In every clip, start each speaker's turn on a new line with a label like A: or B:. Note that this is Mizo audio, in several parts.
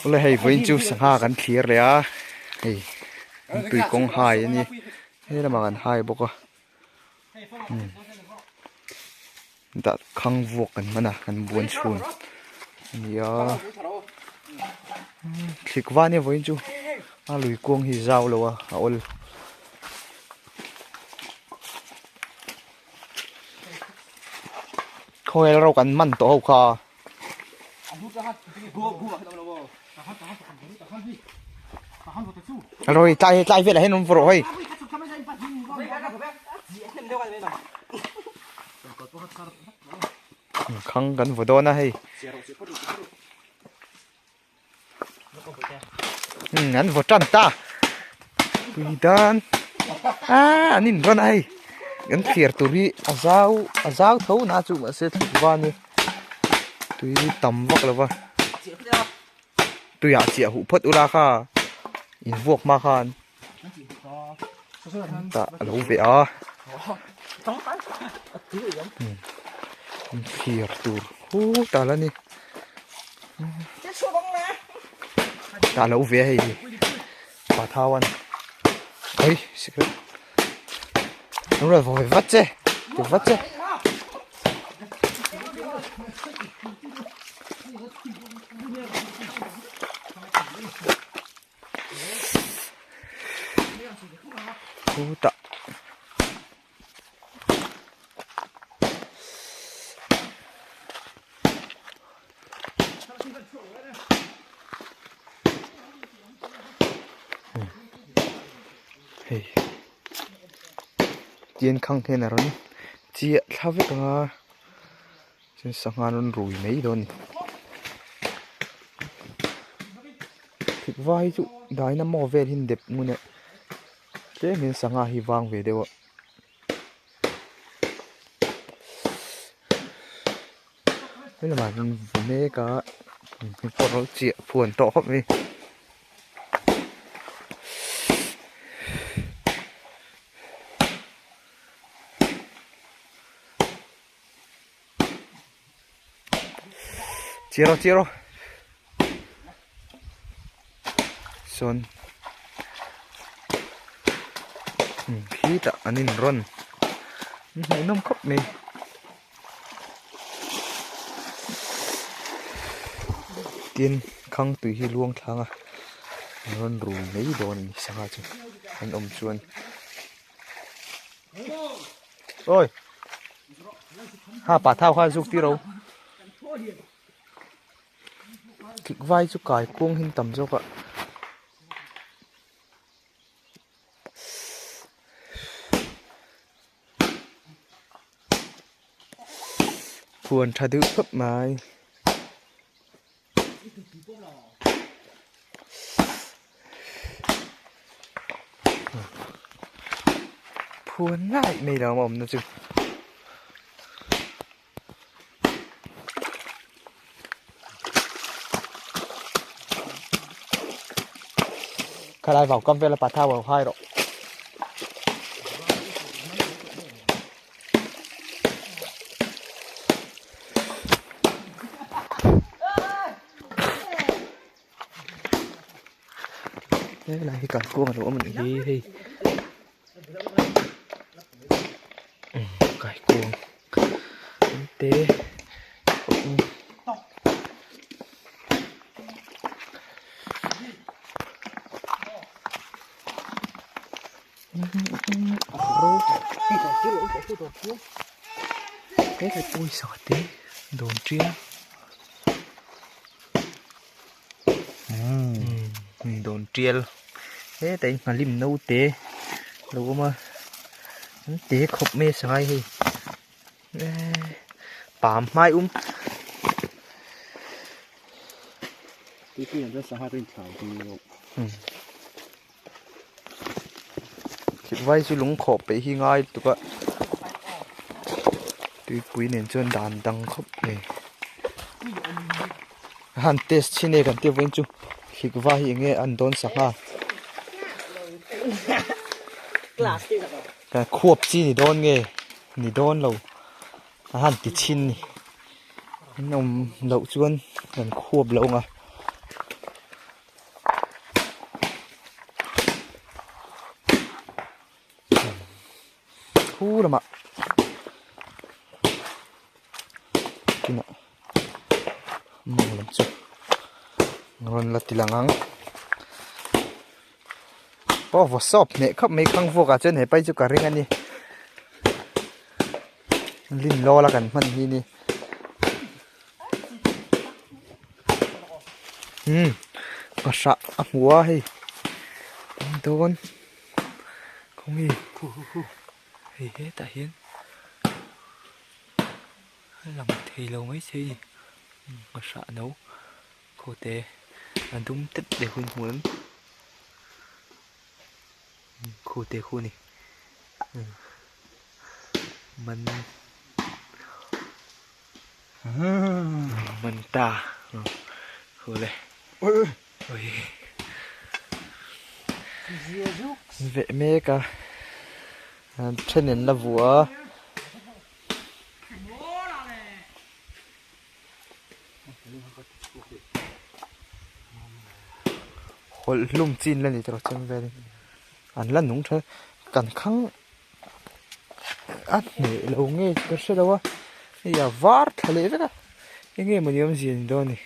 A: Awle hei vawiin chu sangha kan thlir leh a hei tui kawng hai a ni he lamah kan hai bawk a dah khang vuak kan hman a kan buan chhun a ni a thlik va nia vawiin chu a lui kuang hi zau lo a a awl. Khawngel ro kan man tawh ho kha. Rồi tlai tlai velah hian awm rawh hei. Khang kan vaw dawn a hei. Umm an vaw tan ta pui dan aaa an in rawn a hei an thlir tur hi a zau a zau tho na chu mahse thut van hi tui tam vak lo va tuiah chiah huh phawt ula kha in vuak hma khan tah a lo ve a thlir tur hu tal a ni tah lo ve a hei hi pa thau an oi sikret an rawn vaw ve vat che ti vat che. Khutah hei tian khang hian a rawn chiah thla vek ang a chuan sangha an rawn rui mai dawn a ni. Thik vai chu dynamo vel hi an dep ngun e tlem hian sangha hi vang ve deuh a. Helamah hian vu mek a hei pawh ro chiah phuan tawh khawp mai. Chia rawh chia rawh sawn khitah an inrawn hmuhnawm khawp mai. Tin khang tui hi luang thlang a an rawn rui mai dawn a ni sangha chu an awm chuan. Ôi ha pa thau kha zuk tiro thik vai chu kai kuang hin tam zawk a. Huan tha deuh khawp mai. Phuan lai mai lo a awmna chu. Khalai vau kam vela patha vau hai rawh. Helai hi kalkawng a lo awm a nih hi hei kaikuang te Cái pawisa te dawn ṭial umm dawn ṭial hetah hi nghalim naute a lo awm a an te khawp mai a sangai hei pam hmai um. Thil vai chu lung khawh peih hi ngai lutuk a tuipui nen chuan dan dang khawp mai a han test chhin e kan tih vawiin chu thik vai hi eng nge an dawn sangha khuap chi ni dawn nge ni dawn lo a han ti chhin ni an awm loh chuan kan khuap lo ang a. Khu lamah kinah mawng lam chu rawn la ti lang ang. Aw vaw sawp hneh khawp mai khang vuak ah chuan he pai chu ka ring a ni. Lin lawl a kan hman hi ni. Umm nghahrah a hmu a hei an dawn khawnge hei hetah hian a lang thei lo mai thei a ni nghahrah no khawte a dum tep leh hun hmuh em khawte khu a ni man. Man ta Hule Ui Veh mek a Then in la vuah a Hawlh hlum chin la ni tawh chem velin an la nung tha kan khang a hneh lo nge ka hre lo a hei a var thla leh vek a eng nge mawni awmzia ni dawn ni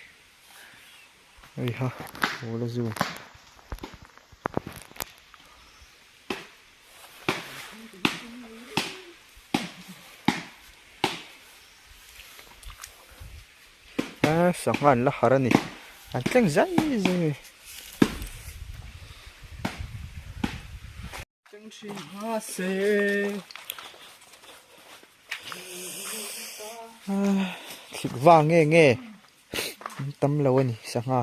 A: hei ha aw la zu a sangha an la harh a ni an tleng zai zai a ni. Thlik vang nge nge an tam lo a ni sangha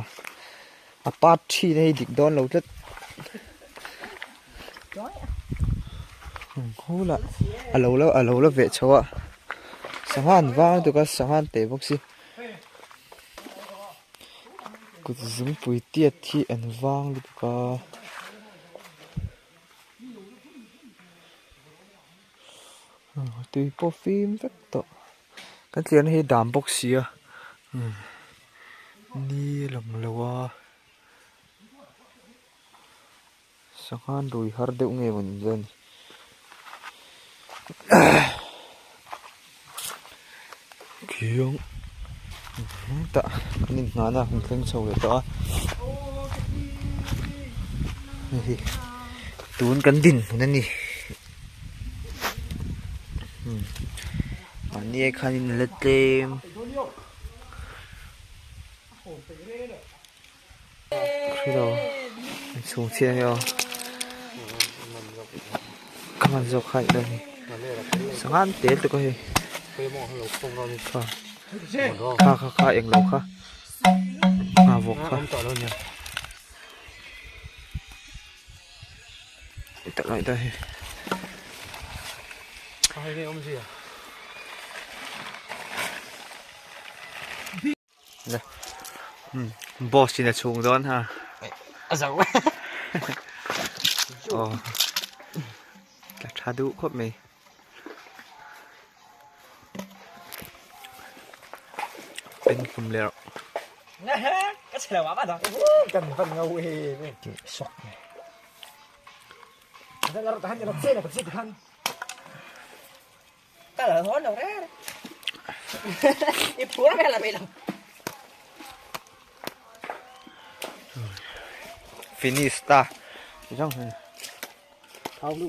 A: a part thin a hei dik dawn lo tlat hula a lo la a lo la veh chho a sangha an vang lutuk a sangha an teh bawk si kut zungpui tiat hi an vang lutuk a. Tui pawh fim vek tawh kan tliahna hi dam bawk si a ni a lang lo a sangha an rui har deuh nge maw ni dawn ni khiang tah kan inhnahna kan thleng chho leh tawh a hei tun kan dinhmun a ni mahni ah khanin a la tlem. Hrelo an chhung chiang e aw ka hman zawk kha ilo ni sangha an tel tuk a hei kha kha kha kha englo kha nghavawk kha tak lai ta hei. Boss in a chhung dawn ha.
B: A zo.
A: Aw. Tla tha duh khawp mai. Pen hlum leh rawh.
B: Ka chhe lo a ba
C: Kan van ngau e. Sok.
B: Ka lo hawn lo reng. I phur vel a mi lo.
A: Finish ta. Rang
C: Thau lu.